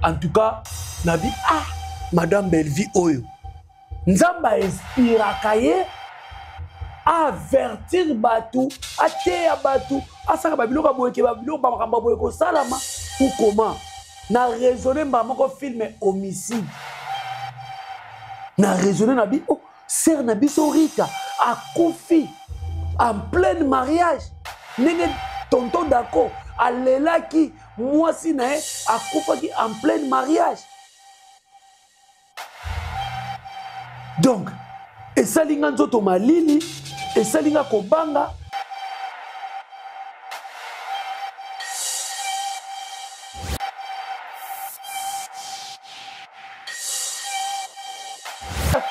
En tout cas, nabi ah Madame Bellevue oyo Nzambe a inspiraka ye avertir bato, ateya bato, asala babiloko ya boye ke babiloko bamakambo ya boye kosalama ou comment. Na raisonne mbala moko film homicide, na raisonne na bi oh sœur na biso Rita akufi en plein mariage, ndenge tonton Dako alelaki mwasi na ye akufaki en plein mariage. Donc esali nga nzoto malili, esali nga kobanga.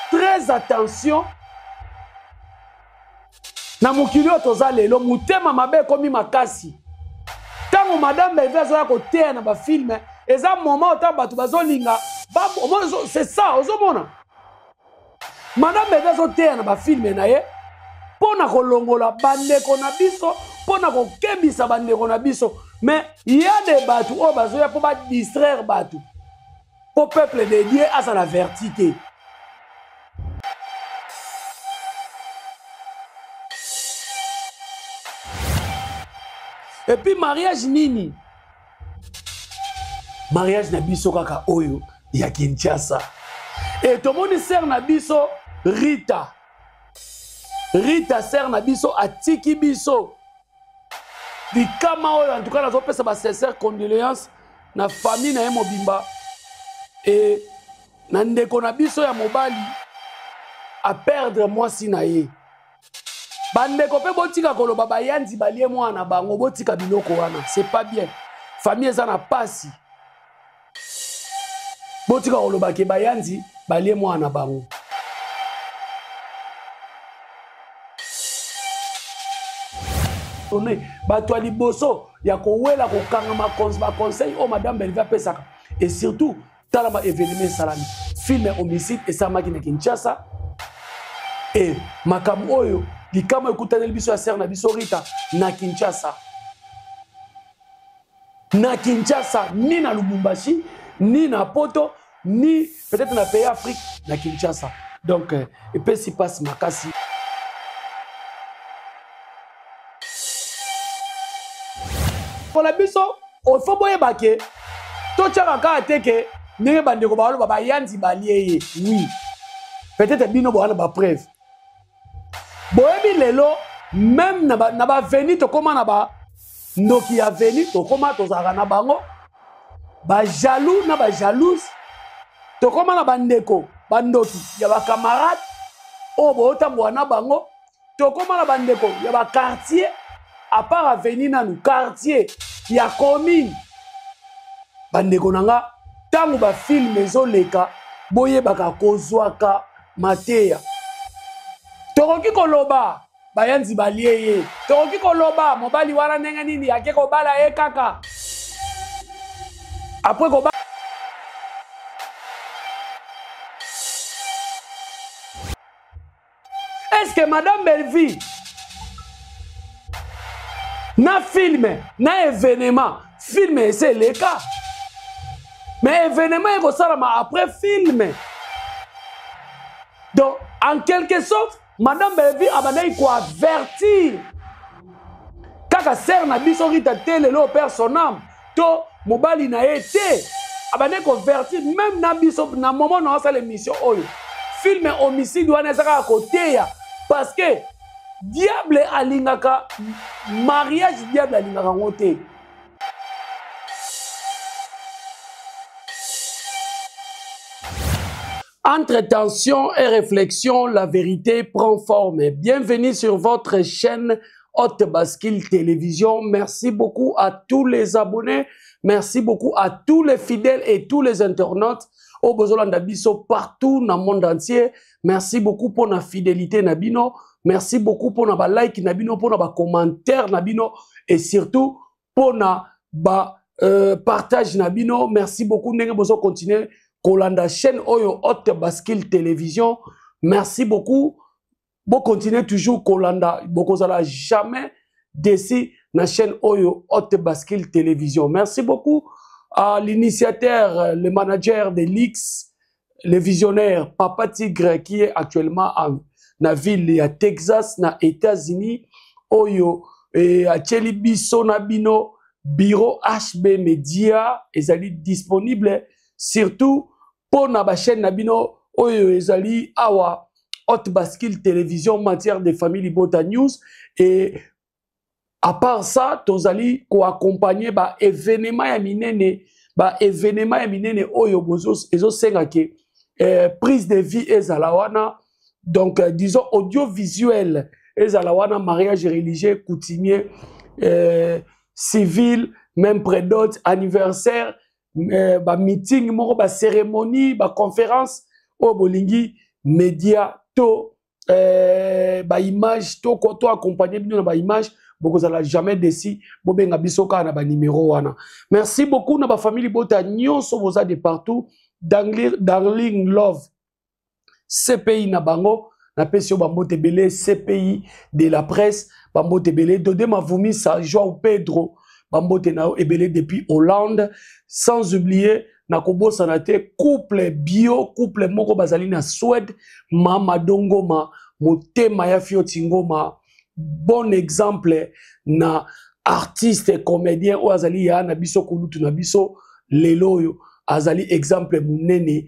Très attention na mokili oyo toza lelo, motema mabe ekomi makasi. Ntango Madame Bellevue azoya koteya na bafilme, eza moment oyo ntango bato bazolinga, c'est ça, ozomona Madame Bellevue azoteya na bafilme na ye mpo na kolongola bandeko na biso, mpo na kokebisa bandeko na biso. Mais ya de bato oyo bazoya mpo badistraire bato, mpo peuple de Dieu azala averti te. Et puis mariage nini? Mariage na biso kaka oyo ya Kinshasa. Et tomoni sœur na biso Rita. Rita sœur na biso atiki biso. Likama oyo en tout cas nazopesa ba sincère condoléances na famille na ye mobimba et na ndeko na biso ya mobali a perdre mwasi na ye. Bandeko pe botika koloba bayanzi balie mwana na bango, botika biloko wana, c'est pas bien. Famille eza na pasi. Botika koloba ke bayanzi balie mwana na bango. Bato ya liboso ya kowela kokanga ba conseil oyo Madame Bellevue apesaka, et surtout tala ba événement esalami, film homicide esalamaki na Kinshasa, et makambo oyo likambo ekutaneli biso ya sœur na biso Rita na Kinshasa. Na Kinshasa, ni na Lubumbashi, ni na Poto, ni peut-être na pays Afrique, na Kinshasa. Donc epesi passe makasi. Kola biso, il faut boyeba ke totiaka kaka te ke ndenge bandeko baloba bayanzi balie ye. Oui, peut-être bino bowana ba preuve. Boyebi lelo même na ba, na ba veni tokoma na ba ndoki ya veni tokoma tozalaka na bango ba jaloux na ba jalouse, tokoma na bandeko bandoki ya ba camarade oyo botambola na bango, tokoma na bandeko ya ba quartier, à part avenue nanu quartier ya commune. Bandeko na nga, ntango ba film ezoleka boyebaka kozwaka mateya. Tokoki koloba bayanzi balie ye, tokoki koloba mobali wana ndenge nini ake kobala ye kaka après koba. Est-ce que Madame Bellevue na film na événement, film ese eleka, mais événement ekosalama après film. Donc en quelque sorte Madame Bellevue abandaki koavertir kaka sœur na biso Rita te lelo père son âme to mobali na ye te, abandaki koavertir même na biso na moment na osala émission oyo. Film homicide wana eza kaka koteya, parce que diable alingaka mariage, diable alingaka yango te. Entre tension et réflexion, la vérité prend forme. Bienvenue sur votre chaîne Haute Bascule Télévision. Merci beaucoup à tous les abonnés. Merci beaucoup à tous les fidèles et tous les internautes. Au Bozolanda biso partout dans le monde entier. Merci beaucoup pour la fidélité nabino. Merci beaucoup pour la like nabino, pour la commentaire nabino et surtout pour la partage nabino. Merci beaucoup. Ndenge bozo continuer kolanda chaîne oyo Haute Bascule Télévision. Merci beaucoup. Bo continuer toujours kolanda, bokozala jamais déçu na chaîne oyo Haute Bascule Télévision. Merci beaucoup. À l'initiateur, le manager de l'X, le visionnaire Papa Tigre qui est actuellement en na ville ya Texas na États-Unis oyo eh, atieli biso na bino bureau HB Media ezali disponible surtout mpo na bachaîne na bino oyo ezali awa Haute Bascule Télévision matière de famille Libota News et à part ça tozali koaccompagne ba événement ya minene ba événement ya minene oyo ezosenga ke eh, prise de vie ezala wana donc euh, disons audiovisuel ezala wana mariage religieux coutumier euh, civil même prédot anniversaire euh, ba meeting moko ba cérémonie ba conférence oyo bolingi média to eh, ba image to ko to accompagner bino na ba image bokozala jamais déçu bobenga biso kaka na ba numéro wana merci beaucoup na ba famille libota nyonso boza de partout darling love cpi na bango napesi yo bambote ebele cpi de la presse bambote ebele dode mavumisa joao pedro bambote na yo ebele depuis hollande sans oublier nakobosana te couple bio couple moko bazali na Suède mama dongoma motema ya fioti ngoma bon exemple na artiste comédien oyo azali ya na biso kulutu na biso lelo oyo azali exemple monene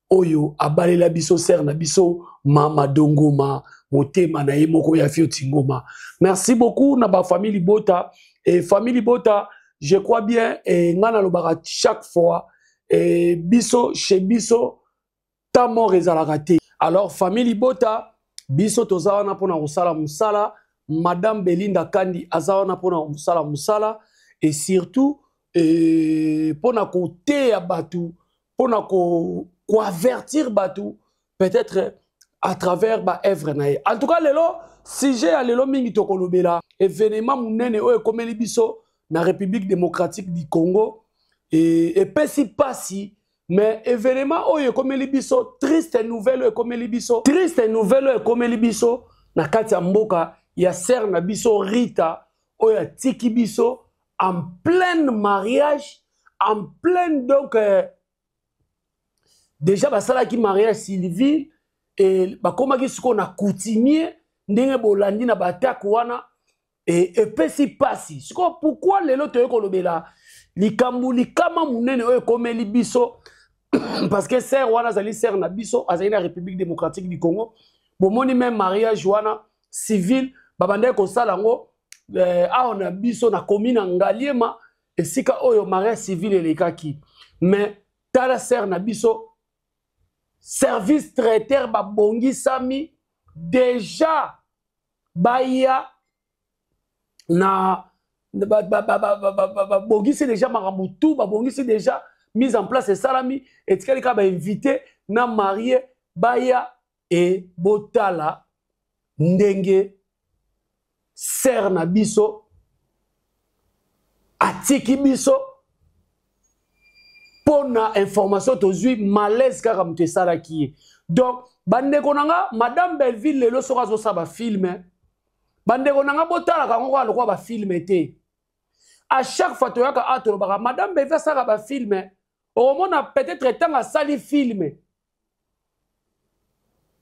oyo abalela biso sere na biso mama dongoma motema na ye moko ya fioti ngoma merci beaucoup na bafamille libota e famille libota je crois bien e ngai nalobaka chaque fois e biso chez biso ta mort ezalaka te alors famille libota biso toza wana mpona kosala mosala madame belinda kandi aza wana mpona kosala mosala et surtout mpona koteya bato mpona koavertir ko bato peut-être à travers ba œuvre na ye en tout cas lelo sujet ya lelo mingi tokolobela événement monene oyo ekomeli biso na république démocratique du congo epesi mpasi mais événement oyo ekomeli biso triste nouvelle oyo ekomeli biso triste nouvelle oyo ekomeli biso na kati ya mboka ya sere na biso rita oyo atiki biso en plein mariage en plein donc euh, déjà basalaki mariage civil e bakomaki sikoyo na coutumier ndenge bolandi na baatake wana e epesi mpasi sikoyo pourkui lelo toyei kolobela likambo likama monene oyo ekomeli biso parce que sere wana azali sere na biso azali na république démocratique du congo bomoni meme mariage wana civil babandaki kosala yango eh, awa na biso na commune ya ngaliema esika oyo mariage civil elekaki mais tala sere na biso service traiteur babongisami deja baya na babongisi deja makambo tout babongisi deja mise en place esalami etikali kaka bainvite na marie baya e botala ndenge sere na biso atiki biso mpo na information tozwi malaise kaka moto esalaki ye donc bandeko na nga madame belleville lelo soki azosala bafilme bandeko na nga botalaka yango kaka lokola bafilme te à chaque fois toyaka a tolobaka madame belleville asalaka bafilme okomona peut-être ntango asali filme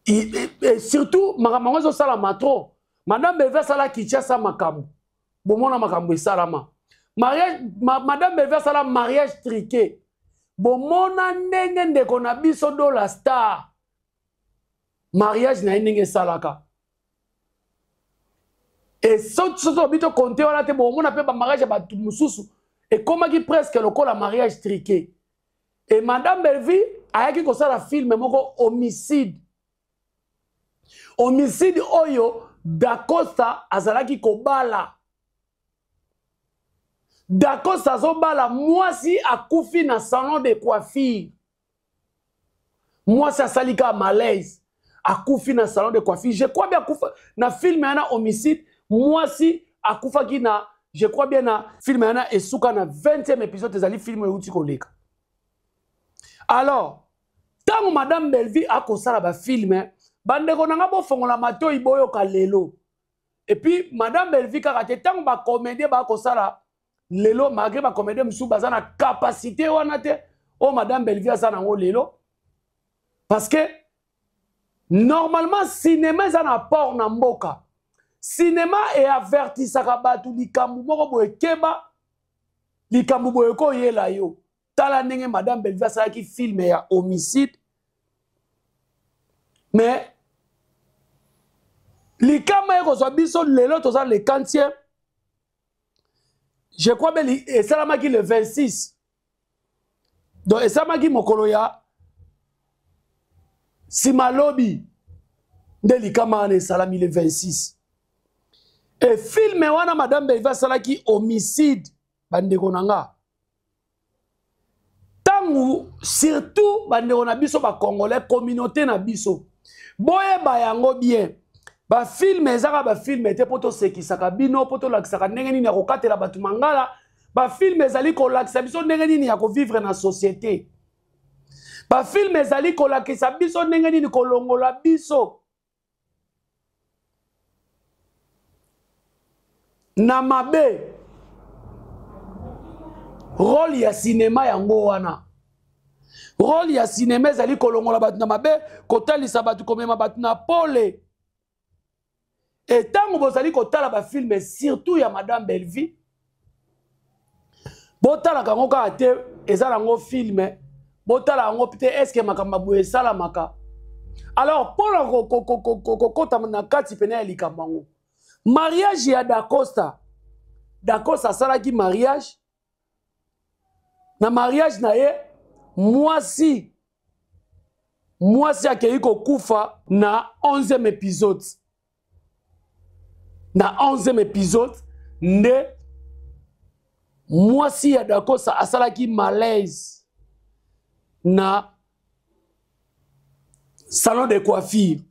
et surtout makambo yango ezosalama trop madame belleville asala kinshasa makambo bomona makambo esalama mariage ma, madame belleville asala mariage triqué bomona ndenge ndeko na biso dola star mariage na ye ndenge esalaka e soki soki tokonte wana te bomona mpe bamariage ya bato mosusu ekomaki presque lokola mariage triqué e madame bellevue ayaki kosala filme moko homicide homicide oyo dacosta azalaki kobala dacosta azobala mwasi akufi na salon de coiffure mwasi asali kaka malaise akufi na salon de coiffure je crois bien akufa na film yana homicide mwasi akufaki na je crois bien na film yana esuka na 20e épisode ezali film euti koleka alors ntango madame bellevue akosala bafilme bandeko na nga bofongola matoi boyoka lelo epuis madame bellevue kaka te ntango bacomédien bakosala Lelo malgré bacomédien mosusu baza na capacité wana te oyo madame Bellevue aza nango lelo, parce que normalement cinéma eza na apport na mboka. Cinéma eavertisaka bato likambo moko boye, keba, likambo boye ekoyela yo. Tala ndenge madame Bellevue asalaki film ya homicide, mais likama ekozwa biso lelo. Toza le 40e, je crois beli esalamaki le 26, donc esalamaki mokolo ya nsima lobi nde likama wana esalami, le 26. E film wana madame Bellevue asalaki homicide, bandeko na nga, ntango surtout bandeko na biso bacongolais, communauté na biso, boyeba yango bien. Bafilm ezaka bafilm te mpo tosekisaka bino, mpo tolakisaka ndenge nini ya kokatela bato mangala. Bafilm ezali kolakisa biso ndenge nini ya kovivre na société. Bafilm ezali kolakisa biso ndenge nini kolongola biso na mabe. Role ya sinema yango wana. Role ya sinema ezali kolongola bato na mabe, kotalisa bato, komema bato na pole. E ntango bozali kotala bafilm, surtout ya madame Bellevue, botalaka yango kaka te eza nango film, botala yango te eske makambo boye esalamaka. Alors mpona kokota na kati pene ya likambo yango, mariage ya Dacosta. Dacosta asalaki mariage. Na mariage na ye, mwasi akei kokufa na 11e épisode. Na 11e épisode nde mwasi ya Dacosta asalaki malaise na salon de coiffure,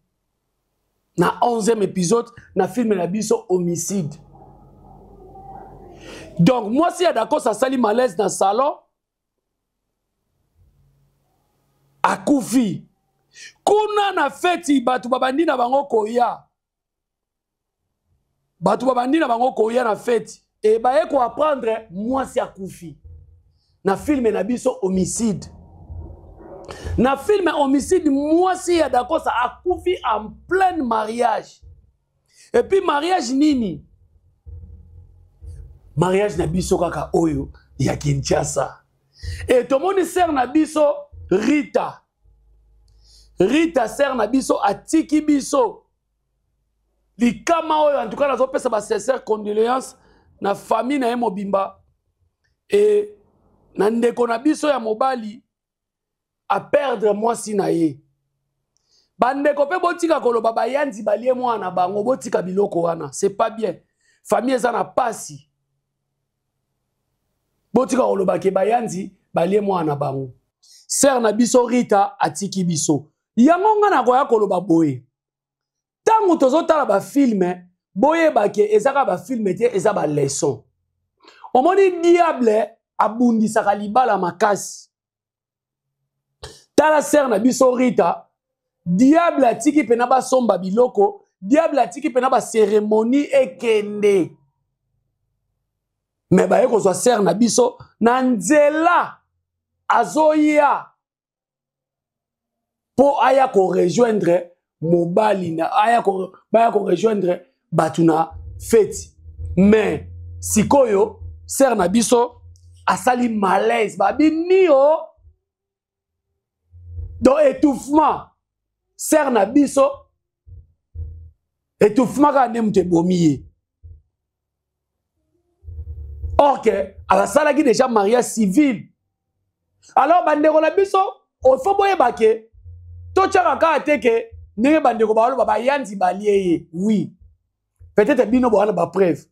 na 11e épisode na film na biso homicide. Donc mwasi ya Dacosta asali malaise na salon, akufi kuna na feti. Bato babandi na bango koya, bato babandi na bango koya na feti e baye koapprendre mwasi akufi na film na biso homicide. Na film homicide, mwasi ya Dacosta akufi en plein mariage. Et puis mariage nini? Mariage na biso kaka oyo ya Kinshasa. E tomoni sœur na biso Rita. Rita, sœur na biso, atiki biso likama oyo. En tout cas nazopesa basincère condoléance na famille na ye mobimba e na ndeko na biso ya mobali aperdre mwasi na ye. Bandeko mpe botika koloba bayanzi balie mwana na bango. Botika biloko wana, c'est pas bien. Famille eza na pasi. Botika koloba ke bayanzi balie mwana na bango. Sœur na biso Rita atiki biso. Yango nga nakoya koloba boye: ntango tozotala bafilm, boyeba ke ezaka bafilm te, eza baleçon. Omoni, diable abundisaka libala makasi. Tala sœur na biso Rita, diable atiki mpena basomba biloko, diable atiki mpena bacérémonie ekende, me baye kozwa sœur na biso na nzela azoya mpo aya korejoindre mobali na aya ko, baya korejoindre bato na feti. Mais sikoyo sœur na biso asali malaise, babi nio, donc étouffement. Sœur na biso, étouffement kaka nde moto ebomi ye. Or ke abasalaki déjà mariage civil. Alors bandeko na biso, faut boyeba ke totyaka kaka te ke ndenge bandeko baloba bayanzi balie ye. Oui, peut-être bino bowana bapreuve.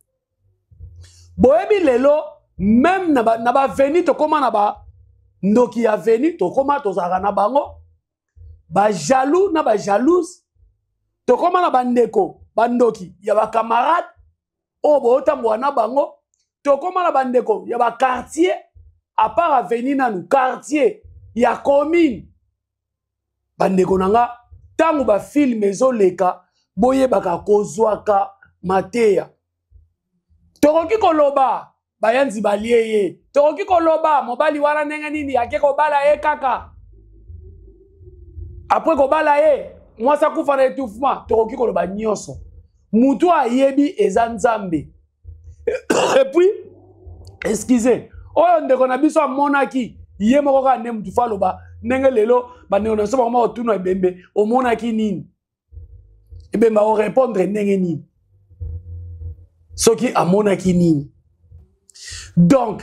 Boyebi lelo même na baveni, tokóma na bandoki ya veni, tokóma tozalaka na bango bajaloux na bajalouse, tokóma na bandeko bandoki ya bacamarade oyo bootambola na bango, tokóma na bandeko ya baquartier, à part avenue, nanu quartier ya commune. Bandeko na nga, ntango bafilm ezoleka, boyebaka kozwaka mateya. Tokoki koloba. Bayanzi balie ye. Tokoki koloba mobali wana ndenge nini ake kobala ye kaka. Après kobala ye, mwasi akufa na étouffement. Tokoki koloba nyonso. Mutu ayebi eza Nzambe. Et puis, excusez, oyo ndeko na biso amonaki ye moko kaka nde mutu fa aloba ndenge lelo bandeko na biso bakoma kotuna ebembe omonaki nini? Ebembe akorépondre ndenge nini soki amonaki nini? Donc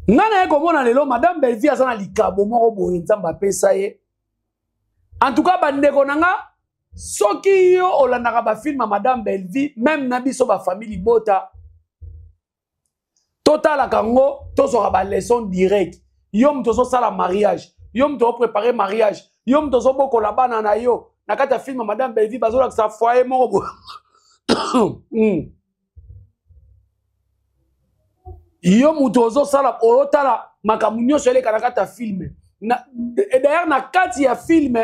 nga naye komona lelo Madame Bellevue aza na likabo moko boye Nzambe apesa ye. En tout cas bandeko na nga, soki yo olandaka bafilme ya Madame Bellevue, même na biso bafamille libota totalaka yango, tozwaka baleçon direct. Yo moto ozosala mariage, yo moto oprépare mariage, yo moto ozobokola bana na yo, na kati ya film ya Madame Bellevue bazolakisa foyer moko boye. Yo moto ozosala, ozotala makambo nyonso eleka na kati ya film. Et d'ailleurs na kati ya film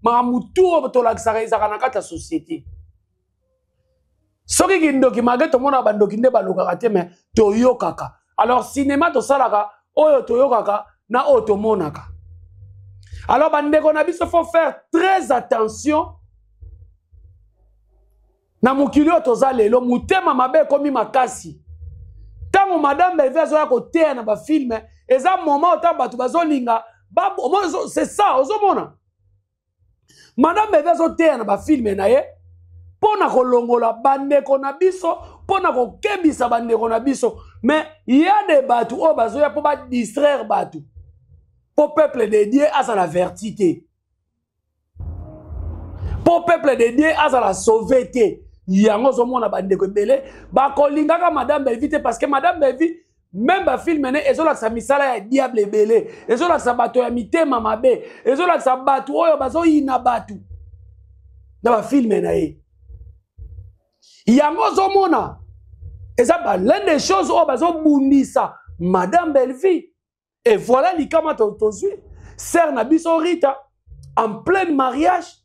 makambo tu oyo tolakisaka ezalaka na kati ya société. Soki kindoki malgré tomonaka bandoki nde balokaka te, mais toyokaka. Alors cinéma tosalaka oyo toyokaka na oyo tomonaka. Alors bandeko na biso, faut faire très attention na mokili oyo toza lelo. Motema mabe ekomi makasi. Ntango Madame Bellevue azoya koteya na bafilme, eza moment oyo bato bazolinga, c'est ça. Ozomona Madame Bellevue azoteya na bafilme na ye mpo na kolongola bandeko na biso, mpo na kokebisa bandeko na biso, mais ya de bato oyo bazoya mpo badistraire bato, mpo peuple de Dieu azala verti te, mpo peuple de Dieu azala sauvé te. Yango ozomona bandeko ebele bakolingaka Madame Bellevue te, parce que Madame Bellevue, même bafilme ne ezolakisa misala ya diable ebele, ezolakisa bato ya mitema mabe, ezolakisa bato oyo bazoyina bato na bafilme na ye. Yango ozomona eza ba l'un des choses oyo bazobundisa Madame Bellevue. Et voilà likama tozwi sœur na biso Rita en plein mariage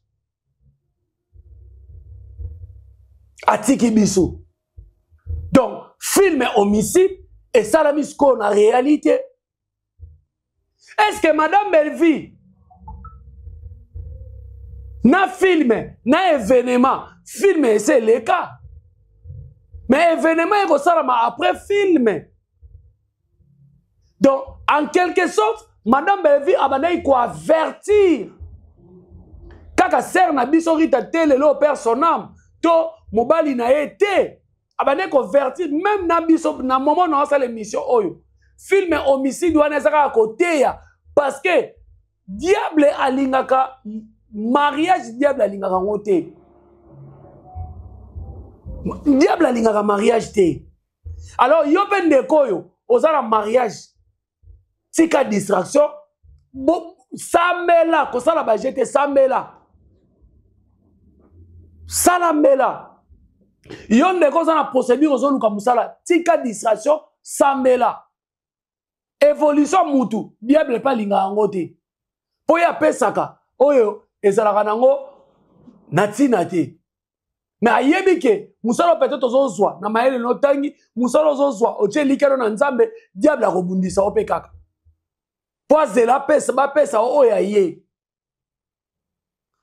atiki biso. Donc film homicide esalami sikoyo na réalité. Est-ce que Madame Bellevue na film na événement, film ese eleka, mais événement ekosalama après film? Donc en quelque sorte Madame Bellevue abandaki koavertir kaka sœur na biso Rita te lelo, perd son âme, to mobali na ye te. Abandaki koavertir même na biso na moment na osala émission oyo. Film homicide wana eza kaka koteya, parce que diable alingaka mariage, diable alingaka yango te, diable alingaka mariage te. Alors yo mpe ndeko oyo oza na mariage, tika distraction, sambela, kosala baje te, sambela, salambela. Yo ndeko oza na procédure, ozoluka mosala, tika distraction, sambela. Évolution mutu, diable mpe alingaka yango te, mpo ye apesaka oyo ezalaka nango na ntina te. Mais ayebi ke mosala oyo peut-être ozozwa na mayele na otangi, mosala ozozwa otie elikano na Nzambe, diable akobundisa yo mpe kaka mpo azela apesa bapesa oyo aye.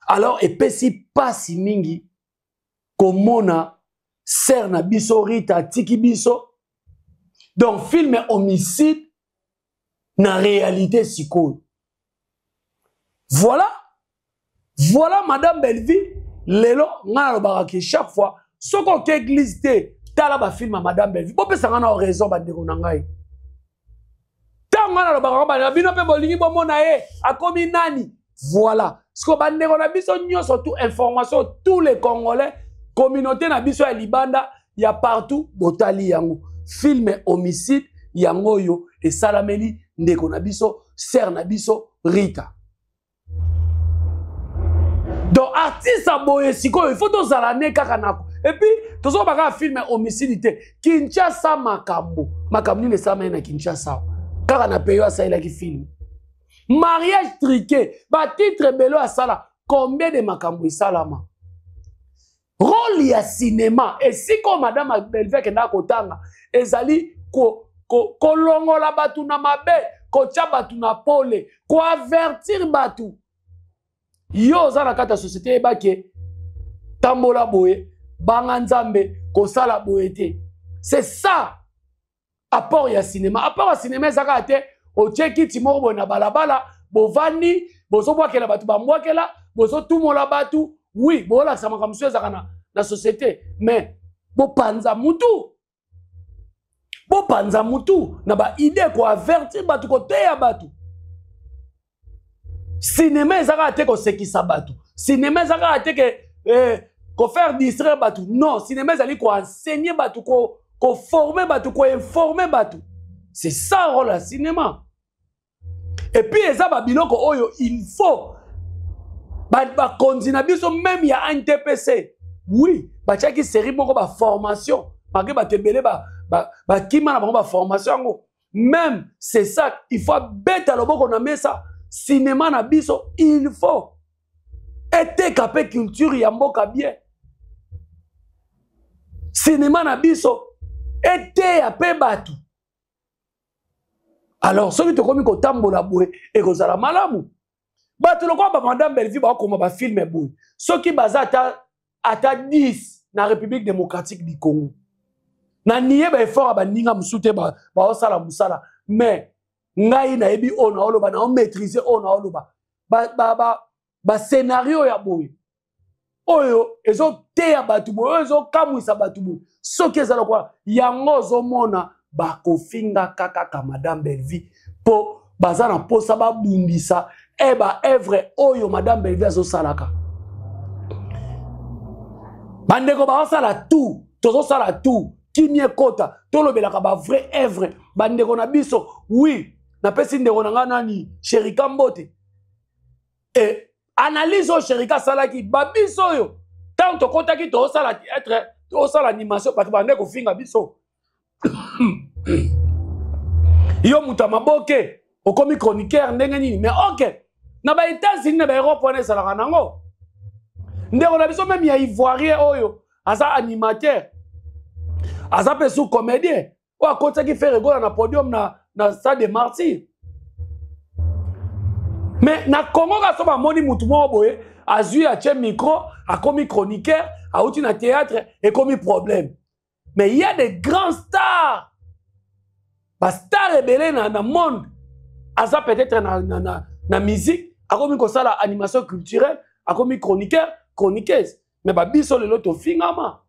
Alors epesi pasi mingi komona sœur na biso Rita atiki biso. Donc film homicide na réalité sikoyo. Voilà, voilà Madame Bellevue lelo. Ngai nalobaka ke chaque fois soki oke église te, tala bafilme ya Madame Bellevue. Bopesa ngai na raison, bandeko na ngai. Ntango ngai nalobaka ngo, bino mpe bolingi bomona ye akomi nani. Voilà siko bandeko na biso nyonso, tout information, tous les Congolais, communauté na biso ya libanda, ya partout, botali yango film homicide yango oyo esalameli ndeko na biso, sœur na biso Rita. Donc artiste aboye sikoyo, il faut tozala ne kaka nako. Et puis tozoba kaka film homicide te. Kinshasa makambo, makambo nini esalamaki na Kinshasa kaka na peyo asalelaki film mariage truqué, batitre ebele asala, combien de makambo esalama. Role ya cinéma esika oyo madame Bellevue akendaka kotanga ezali kolongola ko, ko bato na mabe, kotya bato na pole, koavertir bato. Yo oza na kati ya société, yeba ke tambola boye, banga Nzambe, kosala boye te. C'est ça apport ya cinéma. Apport ya cinéma eza kaka te otie kiti moko boye na balabala, bovandi, bozobwakela bato bambwakela, bozotumola bato. Oui, boolakisa makambo mosusu ezalaka na société, mais bopanza mutu, bopanza mutu na baide, koavertir bato, koteya bato. Cinéma eza kaka te kosekisa bato, cinéma eza kaka te ke kofaire distraire bato. Non, cinéma ezali koenseigner bato, koformer bato, koinformer bato. C'est ça rôle ya cinéma. Et puis eza babiloko oyo il faut bakonzi na biso, même ya NTPC, oui, batiaki série moko baformation, malgré bato ebele bakima na bango baformation yango. Même c'est ça, il faut abeta loboko na mesa. Cinéma na biso, il faut eteka mpe culture ya mboka bien. Cinéma na biso eteya mpe bato. Alors soki tokomi kotambola boye, ekozala malamu. Bato lokola bamadame Bellevue bakokoma bafilm boye, soki baza ata 10 na République démocratique du Congo, na nie baeffort ya baninga mosusu te, baosala mosala, mais ngai nayebi oyo naoloba, naomaîtrise oyo naoloba. Bascénario ya boye oyo ezoteya bato boye, oyo ezokamwisa bato boye, soki eza lokola yango, ozomona bakofingaka kaka madame Bellevue, mpo baza na mposa babundisa e baœuvre oyo madame Bellevue azosalaka. Bandeko baosala tout, tozosala tout, kimia ekota, tolobelaka bavrai œuvre bandeko na biso. Oui, napesi ndeko na ngai nani, Sherika, mbote. E analyse oyo Sherika asalaki, babiso oyo ntango tokɔtaki tozosala théâtre, tozosala animation, bato bande kofinga biso: "Yo moto ya maboke, okomi chroniqueur ndenge nini?" Mais ok, na baÉtats-Unis, na baEurope wana ezalaka nango. Ndeko na biso même ya Ivoirien oyo aza animateur, aza mpe su comédien, oyo akotiaki Ferre Gola na podium na Stade de Martyr. Mais na Congo kaka so bamoni mutu moko boye azwi, atie micro, akomi chroniqueur, awuti na théâtre, ekomi problème. Mais il y a des grands stars, bastar ebele na monde, aza peut-être na musique, akomi kosala animation culturelle, akomi chroniqueur, chroniqueuse. Mais babiso lelo tofingama,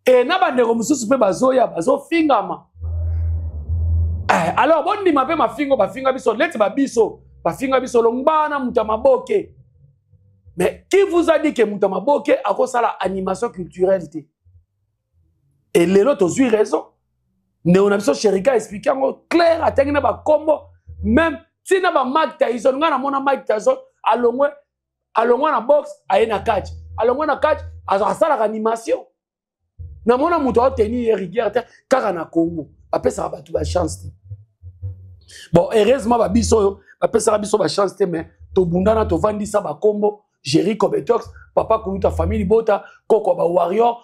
e na bandeko mosusu mpe bazoya bazofingama. Alors bondima mpe mafingo bafinga biso, neti babiso bafinga biso longbana moto ya maboke. Mais qui vous a dit que moto ya maboke akosala animation culturelle te? E lelo tozwi raison. Ndeko na biso Sherika explique yango clair, atangi na bakombo, même ntina ba Mike Tyson. Ngai namona Mike Tyson alongwe, alongwa na boxe, aye na catch, alongwe na catch, asalaka animation. Namona moto aoteni ye rigueur te. Kaka na Congo bapesaka bato bachance te. Bon, heureusement babiso oyo bapesaka biso bachance te, mais tobundana, tovandisa bakombo: Géri Cobetox, papa kuluta, famille Libota, koko bawarrior,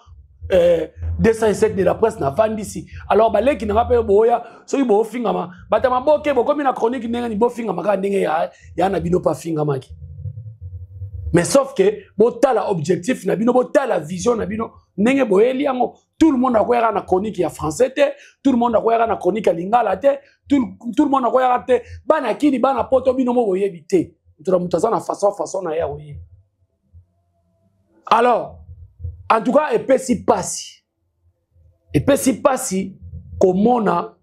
207 de la presse, navandisi. Alors baleki nanga mpe boya, soki boofingama bato ya maboke, bokomi na chronique ndenge nini? Bofingama kaka ndenge ya na bino mpe afingamaki. Mais sauf que botala objectif na bino, botala vision na bino ndenge boyeli yango. Tout le monde akoyaka na chronique ya français te, tout le monde akoyaka na chronique ya lingala te, tout le monde akoyaka te. Bana kini, bana poto, bino mo boyebi te, moto na moto aza na façon na ye akoyebi. Alors en tout cas epesi pasi, epesi pasi komona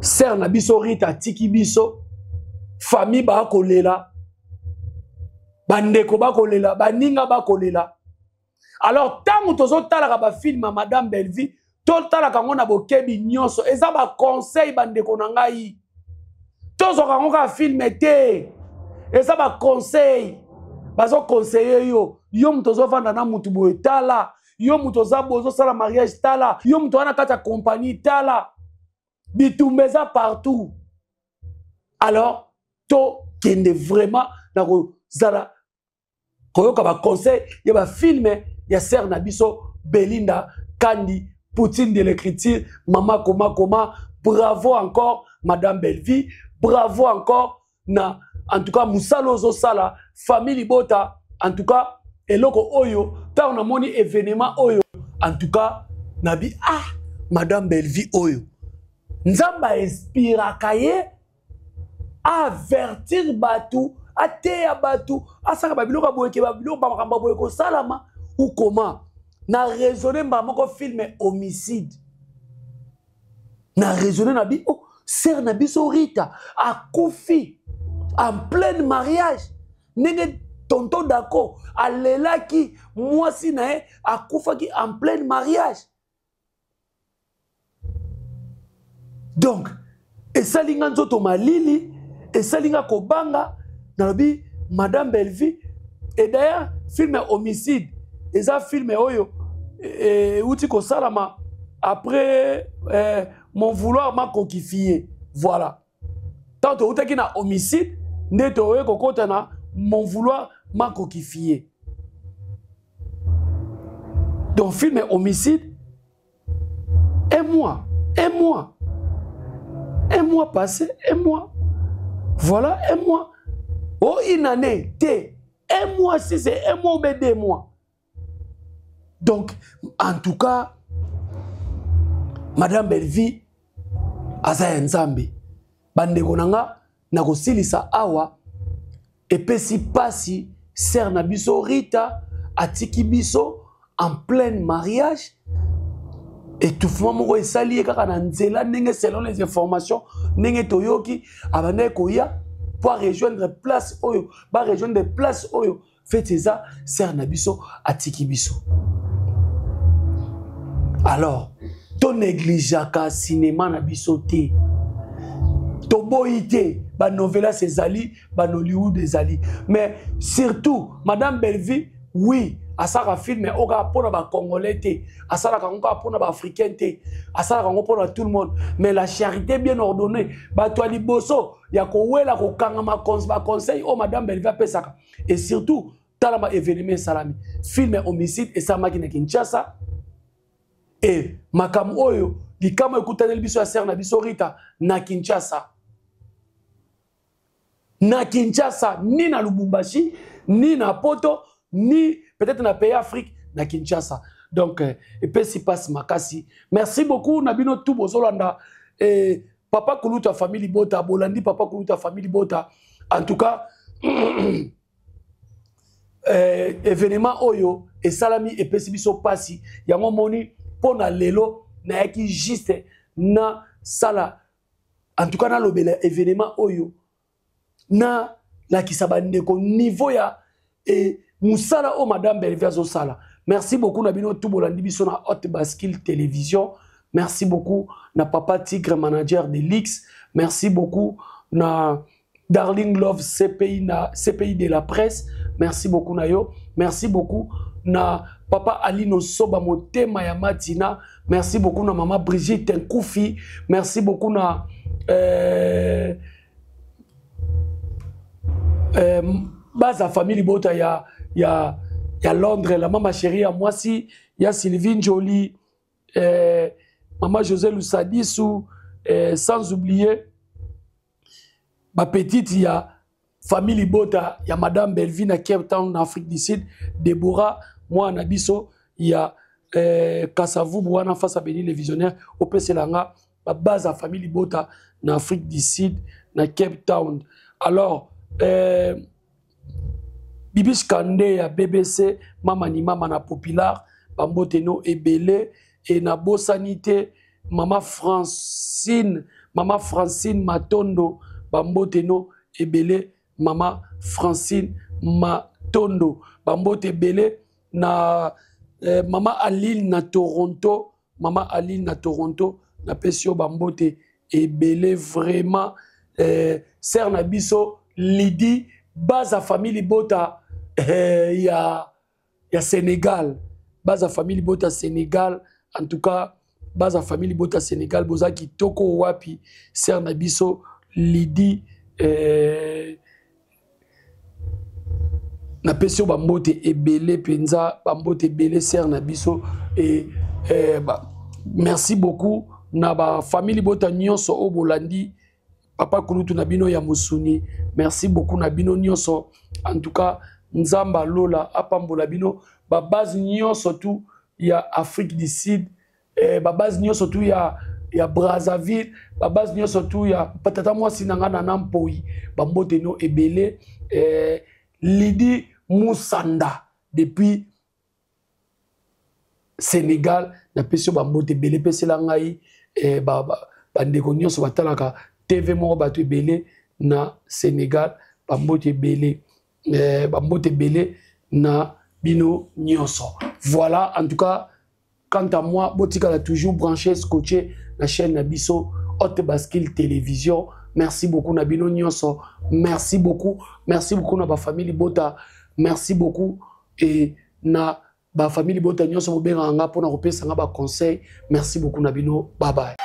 sœur na biso Rita atiki biso. Famille bakolela, bandeko bakolela, baninga bakolela. Alors ntango tozotalaka bafilm ya madame Bellevue, totalaka yango na bokebi nyonso. Eza baconseil, bandeko na ngai. Tozwaka yango kaka film te, eza baconseil. Bazoconseiller yo: yo moto ozovanda na mutu boye, tala. Yo moto oza boye, ozosala mariage, tala. Yo moto wana kati ya compagnie, tala. Bitumba eza partout. Alors tokende vraiment na kozala koyoka baconseil ya bafilm. ya sœur na biso Belinda Kandi Poutine de l'écriture, mama koma koma. Bravo encore madame Bellevie, bravo encore na en tout cas musala ozosala famille libota. En tout cas eloko oyo ntango namoni événement oyo, en tout cas nabi ah madame Bellevie oyo Nzambe ainspiraka ye avertir bato, ateya bato, asaka babiloko ya boye ke babiloko bamakambo ya boye kosalama ou comment. Na raisonne mbala moko film homicide, na raisonne na bi oh sœur na biso Rita akufi en plein mariage, ndenge tonton Dako alelaki mwasi na ye akufaki en plein mariage. Donc esali nga nzoto malili, esali nga kobanga. Nalobi madame Bellevue. Et d'ailleurs film homicide eza film oyo euti kosalama après mon vouloir m'a coquifie. Voilà, tant toutaki na homicide nde toye kokota na mon vouloir m'a coquifie. Donc film homicide, un mois, un mois, un mois passé, un mois, voilà, un mois, oh une année, T, un mois, si c'est un mois ou bien 2 mois. Donc, en tout cas, madame Bellevie, aza ya Nzambe. Bandeko na nga, nakosilisa awa, epesi pasi, sœur na biso Rita, atiki biso en plein mariage, étouffement moko esali ye kaka na nzela, ndenge selon les informations, ndenge toyoki, abandaki koya po rejoindre place oyo, ba rejoindre place oyo, fête eza, sœur na biso atiki biso. Alors, to négligeaka cinéma na biso te. Toboyi te, ba novelas ezali, ba Nollywood ezali. Mais surtout, madame Bellevue, oui, asalaka film oyo kaka mpona ba Congolais te, asalaka yango kaka mpona ba Africain te, asalaka yango mpona tout le monde. Mais la charité bien ordonnée, bato ya liboso ya kowela kokanga ba conseil oyo madame Bellevue apesaka. Et surtout, talama événement esalami. Film homicide esalamaki na Kinshasa. Et makambo oyo likambo ekutaneli biso ya sœur na biso Rita na Kinshasa. Na Kinshasa, ni na Lubumbashi, ni na Poto, ni peut-être na pays Afrique, na Kinshasa. Donc, epesi passe makasi. Merci beaucoup na bino tout bozolanda. Et papa Kuluta famille Bota, bolandi papa Kuluta famille Bota. En tout cas, événement oyo esalami epesi biso pasi. Yango moni pona lelo nayaki juste na sala. En tout cas, na lobela événement oyo na lakisa bandeko niveau ya et musala o madame Bellevue azosala. Merci beaucoup na bino tout bolandi biso na Haute Bascule Télévision. Merci beaucoup na papa Tigre manager de Lix. Merci beaucoup na Darling Love CPI na CPI de la presse. Merci beaucoup na yo. Merci beaucoup na papa Alino Soba motema ya Matina. Merci beaucoup na maman Brigitte Nkoufi. Merci beaucoup na baza famille Bota ya Londres, la maman chérie ya mwasi, ya Sylvie Njoli, maman José Lusadisu, sans oublier ba petite ya famille Bota ya madame Bellevue na Cape Town na Afrique du Sud, Deborah mwana biso ya Kasavubu wana face à Béni le visionnaire, opeselanga ba base ya famille Bota na Afrique du Sud na Cape Town. Alors Bibiche Kande ya BBC, mama ni mama na Popular, bambote no ebele et na bosanité mama Francine, mama Francine Matondo, bambote no ebele mama Francine Matondo, bambote ebele na mama Aline na Toronto, mama Aline na Toronto, na pesio bambote ebele vraiment. Sœur na biso Lydie baza famille Bota ya Sénégal, baza famille Bota Sénégal, en tout cas baza famille Bota Sénégal boza kitoko wapi sœur na biso Lydie. Napesi yo bambote ebele mpenza, bambote ebele sere na biso. E, eh, ba, merci beaucoup na bafamille libota nyonso oyo bolandi papa kulutu na bino ya mosuni. Merci beaucoup na bino nyonso. En tout cas, Nzambe alola apambola bino, babase nyonso tu ya Afrique du Sud, eh, babase nyonso tu ya Brazzaville, babase nyonso tu ya tata mwasi na ngai na Mpoi, bambote no ebele. Eh, Lidi Musanda depuis Sénégal, napesi yo bambote ebele. Epesela ngai eh, bandeko ba, nyonso batalaka TV moko, bato ebele na Sénégal, bambote ebele, eh, bambote ebele na bino nyonso. Voilà, en tout cas, quant à moi, botikala toujours branché, scotché la chaîne na biso Haute Bascule Télévision. Merci beaucoup na bino nyonso, merci beaucoup, merci beaucoup na bafamille bota, merci beaucoup et na bafamille bota nyonso bobengaka nga mpona kopesa nga baconseil. Merci beaucoup na bino, bye bye.